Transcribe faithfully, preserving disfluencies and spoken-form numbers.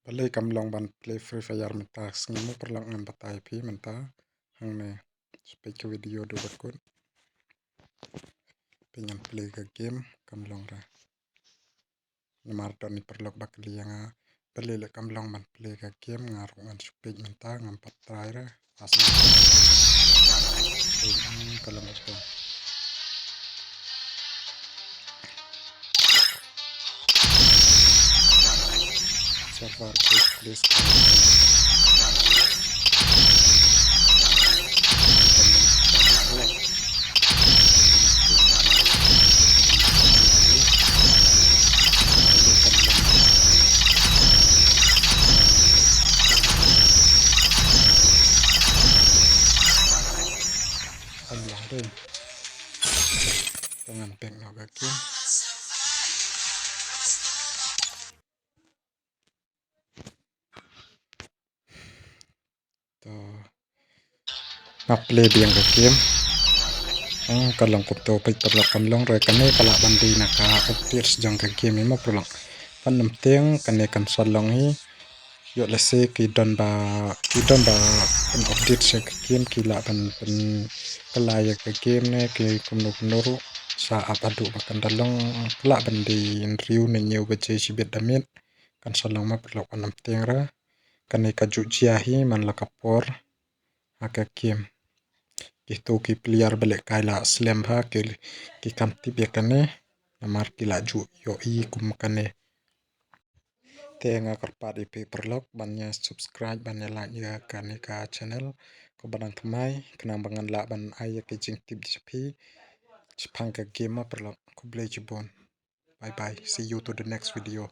Balei kam long ban play Free Fire mynta ka sngi mo paralok, ngan batai phi mynta hangne. Sa peit ka video haduh ba kut. Peit ngan play ka game kam long re. Namar don i paralok ba kylli ïa nga balei leh kam long ban play ka game, nga ruh ngan sa peit mynta, ngam pat try re. As ka long to. Server, please, please. Ngan pek noh ka game. To. Nga play biang ka game. Hmm, ka long kumto, peit paralok, kam long re. Kane ka lah ban dei na ka update jong ka game hi mo paralok. Pat nangteng kane kan sa long hi. Ïoh lehse ki don ba, ki don ba pyn update sha ka game, ki lah ban pynkylla ïa ka game ne ki kumno kumno ruh. Sa ap haduh ba kan da long, ka lah ban dei hynriew ne hynñiew baje shibit da miet. Kan sa long mo paralok, pat nangteng re. Kane ka ju jia hi man la ka por ha ka game. Kito ki player ba lehkai la slem bha ki, ki kam tip ïa kane namar ki la ju ïohi kum kane. Te nga kyrpad ïa phi paralok ban ïa subscribe, ban ïa like ïa kane ka channel. Ko ba dang thymmai khnang ba ngan lah ban ai ïa ki jingtip jong phi shaphang ka game mo paralok. Khublei shibun. Bye bye. See you to the next video.